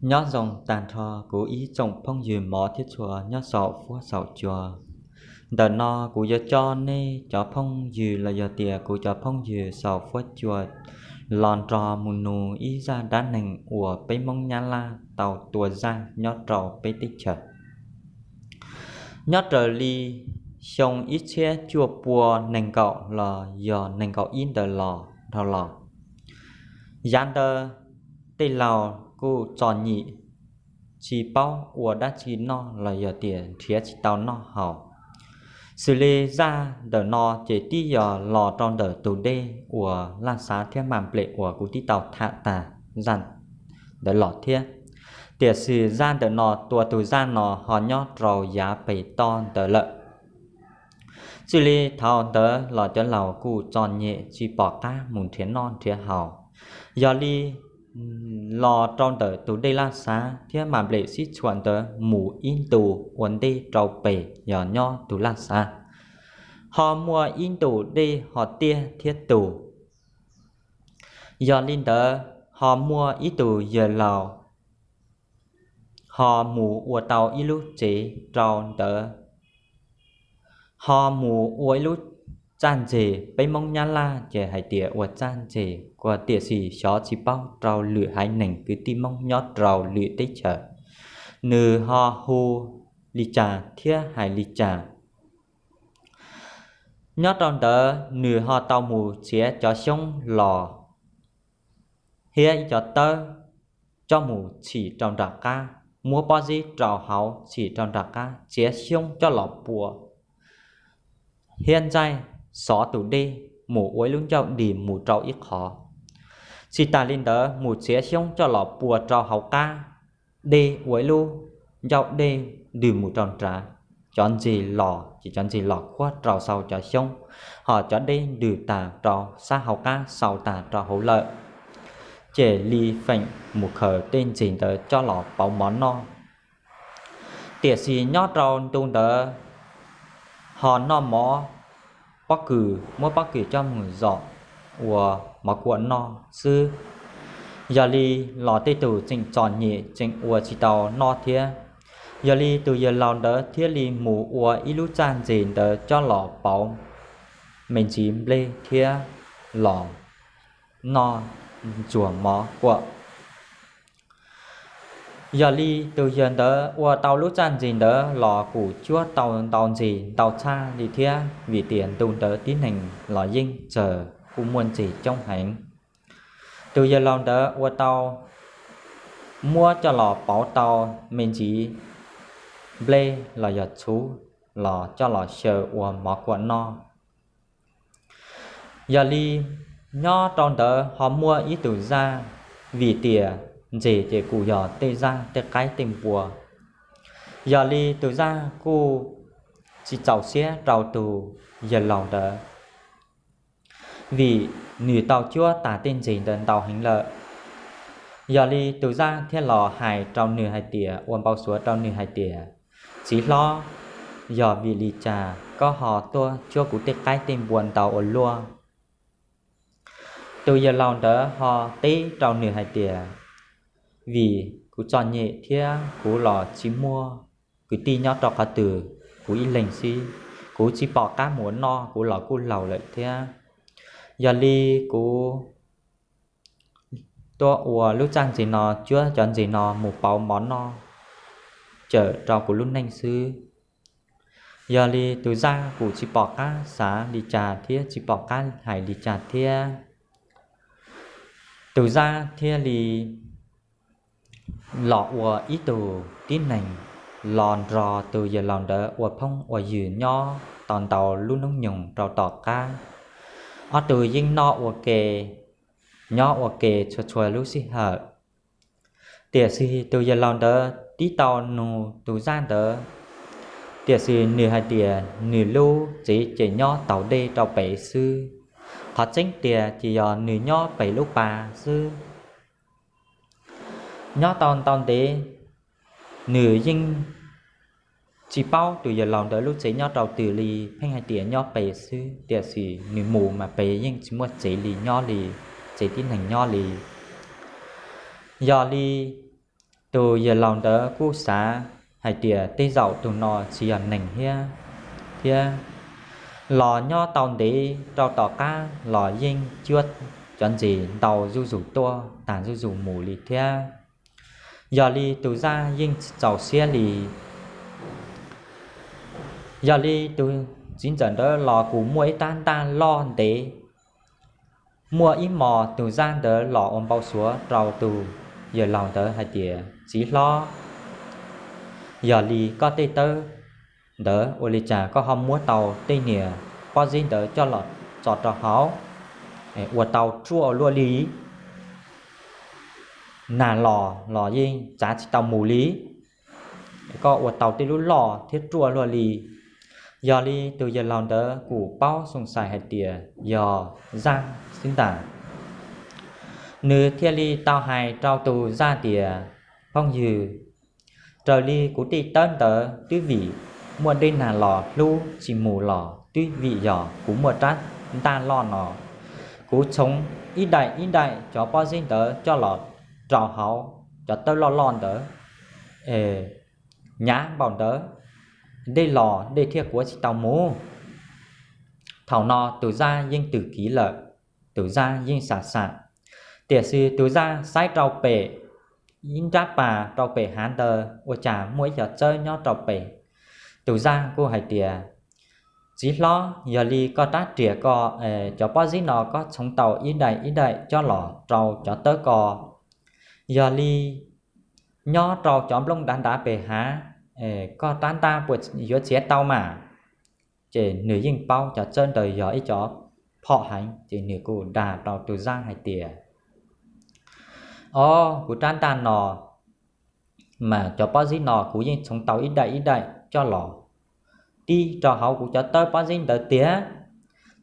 Nyob zoo tag nrho kuv ib tsoom phooj ywg mov thiab tshua nyob saum fuab saum cua. Ntawm no kuv yuav coj nej cov phooj ywg los yog tias kuv cov phooj ywg saum fuab cua los nrog mus nug ib zaj dab neeg uas peb Hmoob Nyab Laj tau tua zaj nyob rau peb teb chaws. Nyob raws li xyoo ib txhiab cuaj pua nees nkaum los yog nees nkaum ib ntawd los dhau los, yav ntawd tej laus kuj txom nyem tsis paub ua dab tsi noj los yog tias nrhiav tsis tau noj haus. Xws li zaj ntawm no ces twb yog los rau ntawm tus dej uas Laj Xav thiab Mam Nplem uas kuv twb tau tham tag zaj ntawd los thiab. Tiam sis zaj ntawm no tua tus zaj no ho nyob rau yav pem toj ntawd lawm. Txij li thaum ntawd los cov laus kuj txom nyem tsis pom qab mus nrhiav noj nrhiav haus. Yog li los rau ntawm tus dej Laj Xav thiab Mam Nplem sib tshuam ntawd mus ib ntus ua ntej rau pem yog nyob tus Laj Xav, ho muaj ib ntus dej ho tiaj thiab tus. Yog li ntawd ho muaj ib tus yawg laus ho mus ua tau ib lub tsev rau ntawd, ho mus ua ib lub txaj ntxeg, peb Hmoob Nyab Laj ces hais tias ua txaj ntxeg, kuas tiam sis xyov tsis paub rau lwm haiv neeg kwv tij Hmoob nyob rau lwm teb chaws, nws ho hu li cas thiab hais li cas. Nyob rau ntawd nws ho tau mus txiav cov xyoob los thiab ib cov tawb coj mus txhim rau nram qab, muab pob zeb rau hauv txhim rau nram qab, txiav xyoob coj los pua thiab ntxaij xov tus dej mus ua ib lub ncauj dig mus rau ib qho. Tsis tas li ntawd mus txiav xyoob coj los pua rau hauv qab dej ua ib lub ncauj dej ntws mus rau nrad. Cov ntxeg los ces cov ntxeg los khuab rau saum cov xyoob, ho cov dej ntws tas rau sab hauv qab xaus tas rau hauv lawm, ces li feem mus khaws tej ntxeg ntawd coj los pauv mov noj. Tiam sis nyob rau ntu ntawd ho noj mov pob kws, muab pob kws coj mus zom ua mov kuam noj xwb. Yog li los tej tus tseem txom nyem tseem ua tsis tau noj thiab. Yog li tus yawg laus ntawd thiaj li mus ua ib lub txaj ntxeg ntawd coj los pauv me ntsis nplej thiab los noj ntxuag mov kuam. Yog li tus yawg ntawd ua tau lub txaj ntxeg ntawd los kuj cuab tau ntau ntxeg ntau txhaj li thiab, vim tias ntu ntawd tib neeg los yeej tsawg, kuj muaj ntxeg coob heev. Tus yawg laus ntawd ua tau muab coj los pauv tau me ntsis nplej los yog txhuv los coj los xyaw ua mov kuam noj. Yog li nyob rau ntawd ho muaj ib tus zaj, vim tias ntxeg ces kuj yog tej zaj tej qaib tej npua. Yog li tus zaj kuj tsis txaus siab rau tus yawg laus ntawd, vim nws tau cuab tas tej ntxeg ntawd ntau heev lawm. Yog li tus zaj thiaj los hais rau nws hais tias, ua npau suav rau nws hais tias, txiv hlob, yog vim li cas koj ho tuaj cuab kuv tej qaib tej npua ntau ua luaj? Tus yawg laus ntawd ho teb rau nws hais tias, vim kuv txom nyem thiab kuv los tsis muaj kwv tij nyob rau qhov twg, kuv ib leeg xwb, kuv tsis pom qab mus ua noj, kuv los kuj laus lawm thiab. Yog li kuv tuaj ua lub txaj ntxeg no, cuab cov ntxeg no mus pauv mov noj cawm rau kuv lub neej xwb. Yog li tus zaj kuj tsis pom qab xav li cas thiab tsis pom qab hais li cas thiab. Tus zaj thiaj li los ua ib tug tib neeg los nrog tus yawg laus ntawd ua phooj ua ywg nyob tau ntau lub hnub nyoog rau tom qab. Ob tug yeej noj ua ke, nyob ua ke txhua txhua lub sij hawm. Tiam sis tus yawg laus ntawd tib tau nug tus zaj ntawd, tiam sis nws hais tias nws lub tsev ces nyob taug dej rau pem xwb. Qhov tseeb tiag ces yog nws nyob pem lub pas xwb. Nyob tau ntau ntev, nws yeej tsis paub tus yawg laus ntawd lub tsev nyob rau twg li, pheej hais tias nyob pem xwb, tiam sis nws mus mas pem yeej tsis muaj tsev li nyob li, tsev tib neeg nyob li. Yog li Tus yawg laus ntawd kuj xav hais tias tej zaum tus no tsis yog neeg thiab, thiab los nyob tau ntev rau tom qab los yeej cuab cov ntses ntau zuj zus tuaj tag zuj zus mus li thiab. Yog li tus zaj yeej tsis txaus siab li. Yog li tus txiv ntxawm ntawd los kuj muaj ib rab ntaj loj ntev. Muaj ib hmos tus zaj ntawd los ua npau suav rau tus yawg laus ntawd hais tias, Txiv hlob, yog li koj tej tawb ntawd ua li cas koj ho muab tau tej niag pob zeb ntawd coj los tso rau hauv, ua tau ruaj luaj li. Nag los los yeej tsav tsis tau mus li. Koj ua tau tej lub loj thiab ruaj luaj li. Yog li tus yawg laus ntawd kuj paub xoo xais hais tias yog zaj xwb ntag. Nws thiaj li tau hais rau tus zaj tias, Phooj ywg, raws li kuv tej tawb ntawd twb vim muaj dej nag los hlub tsis mus los twb vim yog kuv muaj rab ntaj loj no. Kuv txhoov ib daim ib daim cov pob zeb ntawd coj los rau hauv cov tawb loj loj ntawd, nyav npaum ntawd, dej los dej thiaj kuav tsis tau mus. Thaum no tus zaj yeej twm kiv lawm, tus zaj yeej xam xam, tiam sis tus zaj saib rau pem ib nrab pas rau pem hav ntawd ua cas muaj ib co txawb nyob rau pem. Tus zaj kuj hais tias, Txiv hlob, yog li koj rab riam ko, cov pob zeb no koj txhoov tau ib daim ib daim coj los rau cov tawb ko. Yog li nyob rau cov nplooj dav dav pem hav, koj rab ntaj puas yuav txiav tau mas? Ces nws yeej paub cov txawb ntawd yog ib cov phom heev, ces nws kuj dag rau tus zaj hais tias, Ob, kuv rab ntaj no mas cov pob zeb no kuv yeej txhoov tau ib daim ib daim coj los tib rau hauv kuv cov tawb pob zeb ntawd tiag,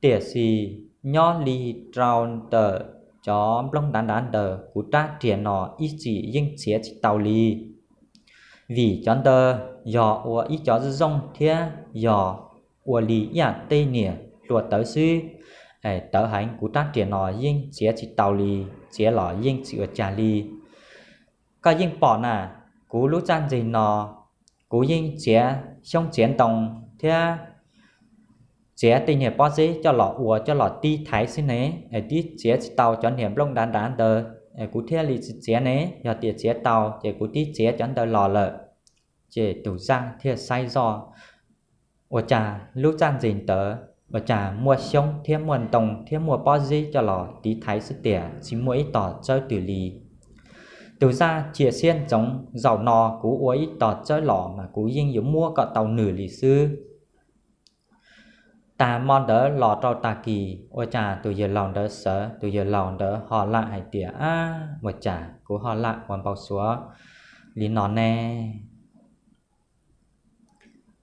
tiam sis nyob li rau ntawm cov nplooj dav dav ntawd kuv rab riam no ib txwm yeej txiav tsis tau li. Vim cov ntawd yog ua ib cov zoo thiab yog ua li ib yam tej niag hlua tawv xwb, tawv heev, kuv rab riam no yeej txiav tsis tau li, txiav los yeej tsis ua cas li. Koj yeej pom na, kuv lub txaj ntxeg no kuv yeej txiav xyoob txiav ntoo thiab txiav tej niag pob zeb coj los ua coj los tib thaiv xwb ne, tib txiav tsis tau cov niag nplooj dav dav ntawd, kuv thiaj li tsis txiav ne, yog tias txiav tau ces kuv tib txiav cov ntawd los lawm. Ces tus zaj thiaj saib zoj, ua cas lub txaj ntxeg ntawd ua cas muaj xyoob thiab muaj ntoo thiab muaj pob zeb coj los tiv thaiv xwb tiag, tsis muaj ib tog tsawb twg li. Tus zaj cia siab ntsoov, zaum no kuv ua ib tog tsawb los mas kuv yeej yuav muab kom tau nws li xwb. Tag hmo ntawd los rau tag kis ua cas tus yawg laus ntawd sawv, tus yawg laus ntawd ho lam hais tias, Ab, ua cas kuv ho lam ua npau suav li no ne?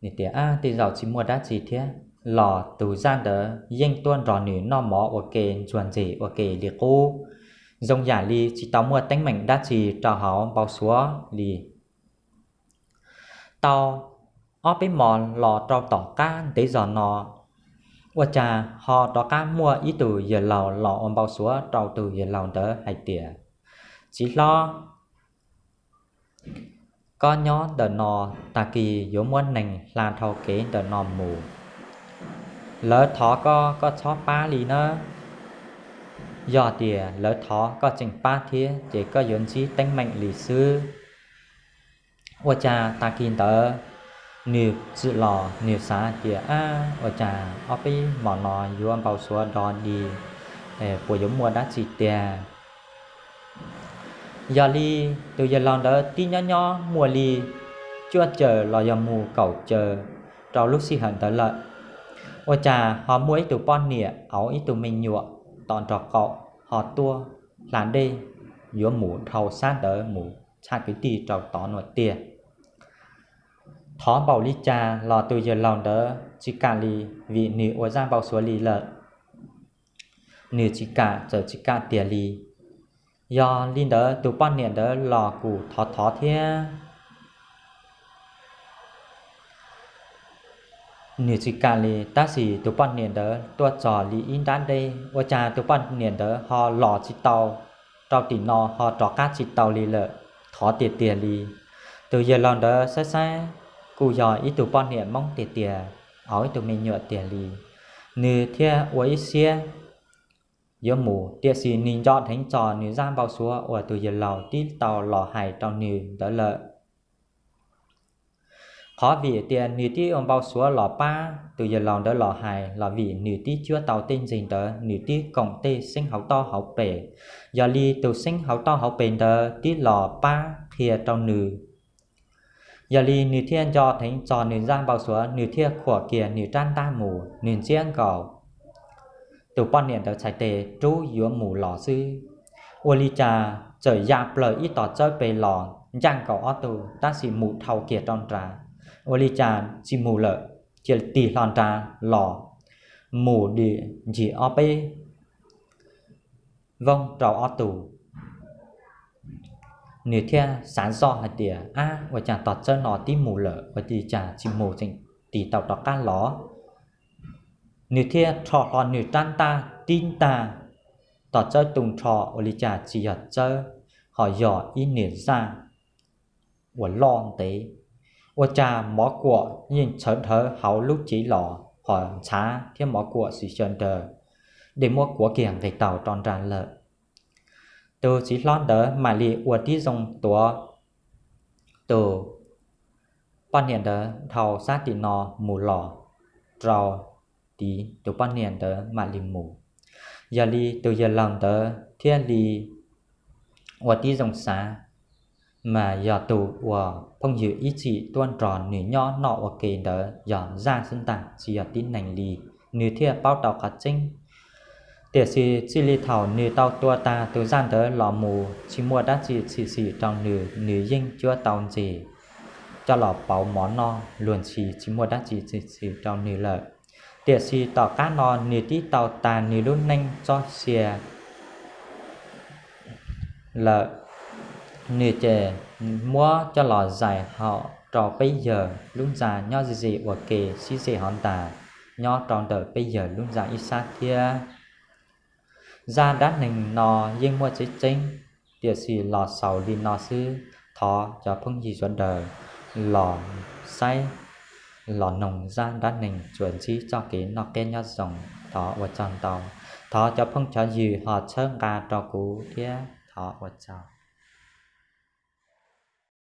Nws tias, Ab, tej zaum tsis muaj dab tsi thiab. Los tus zaj ntawd yeej tuaj nrog nws noj mov ua ke, ntxuag ntxeg ua ke li qub, zoo yam li tsis tau muaj teeb meem dab tsi rau hauv npau suav li. Tau ob peb hmos los rau tom qab ntev zog no, ua cas ho rov qab muaj ib tug yawg laus los ua npau suav rau tus yawg laus ntawd hais tias, Txiv hlob, koj nyob ntawm no, tag kis yuav muab neeg hla dhau kev ntawm no mus. Lawv thov koj, koj txhob pab li nawb. Yog tias lawv thov koj tseem pab thiab ces koj yuav ntsib teeb meem li xwb. Ua cas tag kis ntawd nws txwm los nws xav tias, Ab, ua cas ob peb hmos no yuav npau suav dog dig, puas yuav muaj dab tsi tiag? Yog li tus yawg laus ntawd tib nyob nyob muaj li cuaj caum los yog mus kaum caum rau lub sij hawm ntawd lawm, ua cas ho muaj ib tug poj niam auv ib tug me nyuam tom nraub qaum ho tuaj hla dej yuav mus dhau sab ntawd mus tshaj kwv tij rau tod no tiag. Thov npaum li cas los tus yawg laus ntawd tsis kam li, vim nws ua zaj npau suav li lawm. Nws tsis kam, txawm tsis kam tiag li. Yog li ntawd tus poj niam ntawd los kuj thov thov thiab nws tsis kam li, tab sis tus poj niam ntawd tuaj txog li ib nrab dej, ua cas tus poj niam ntawd ho los tsis tau rau tim no, ho rov qab tsis tau li lawm. qhov tiag tiag li. Tus yawg laus ntawd saib saib kuj yog ib tug poj niam Hmoob tiag tiag, auv, ib tug me nyuam tiag li. Nws thiaj ua ib siab yuav mus, tiam sis nws nco dheev txog nws zaj npau suav uas tus yawg laus twb tau los hais rau nws ntawd lawm. Qhov vim tias nws twb ua npau suav los pab tus yawg laus ntawd los hais los vim nws twb cuab tau tej ntseeg ntawd, nws twb koom tej xeeb hauv toj hauv pes. Yog li tus xeeb hauv toj hauv pes ntawd twb los pab qhia rau nws. Yog li nws thiaj nco dheev txog nws zaj npau suav, nws thiaj khuam kiag nws rab ntaj mus, nws ntxiab nkaus tus poj niam ntawd txhais tes rub yuav mus los xwb. Ua li cas txawm ya plaws ib tos txawb pes los ncaj nkaus ob tug, tab sis mus dhau kiag rau nrad. Ua li cas tsis mus lawm, cia li tig hlo nrad los mus dim ncig ob peb voog rau ob tug. Nws thiaj xav zoj hais tias, ab, ua cas tos txawb no tib mus lawm, ua li cas tsis mus tseem tig tau rov qab los? Nws thiaj rho hlo nws rab ntaj tib ntag. Tos txawb tu nrho, ua li cas tsis yog txawb, ho yog ib niam zaj uas loj ntev. Ua cas mov kuam yeej txhawv dhawv hauv lub cev los, ho ntshav thiab mov kuam xim xyaw nraws, dej muab kuav kiag nqis taug rau nrad lawm. Tus txiv hlob ntawd mam li ua tib zoo tuav tus poj niam ntawd dhau sab tim no mus los rau tid, tus poj niam ntawd mam li mus. Yog li tus yawg laus ntawd thiaj li ua tib zoo xav, mas yog tus uas phooj ywg ib txhis tuaj nrog nws nyob noj ua ke ntawd yog zaj xwb ntag, tsis yog tib neeg li. Nws thiaj paub tau qhov tseeb. Tiam sis txij li thaum nws tau tua tag tus zaj ntawd los mus, tsis muaj dab tsi tshwm sim rau nws, nws yeej cuab tau ntses coj los pauv mov noj luag ntxhi, tsis muaj dab tsi tshwm sim rau nws lawm. Tiam sis tom qab no nws twb tau tas nws lub neej txoj sia lawm, nws ces muab coj los zais hauv rau peb yawg lub ntxa nyob ze ze ua ke sib ze hov ntas, nyob rau ntawm peb yawg lub ntxa ib sab thiab. Zaj dab neeg no yeej muaj tseeb tseeb, tiam sis los xaus li no xwb. Thov cov phooj ywg sawv daws los saib, los noog zaj dab neeg tsuas ntsib txoj kev noj qab nyob zoo. Thov ua tsaug ntau. Thov cov phooj cov ywg ho txhawb nqa rau kuv thiab. Thov ua tsaug.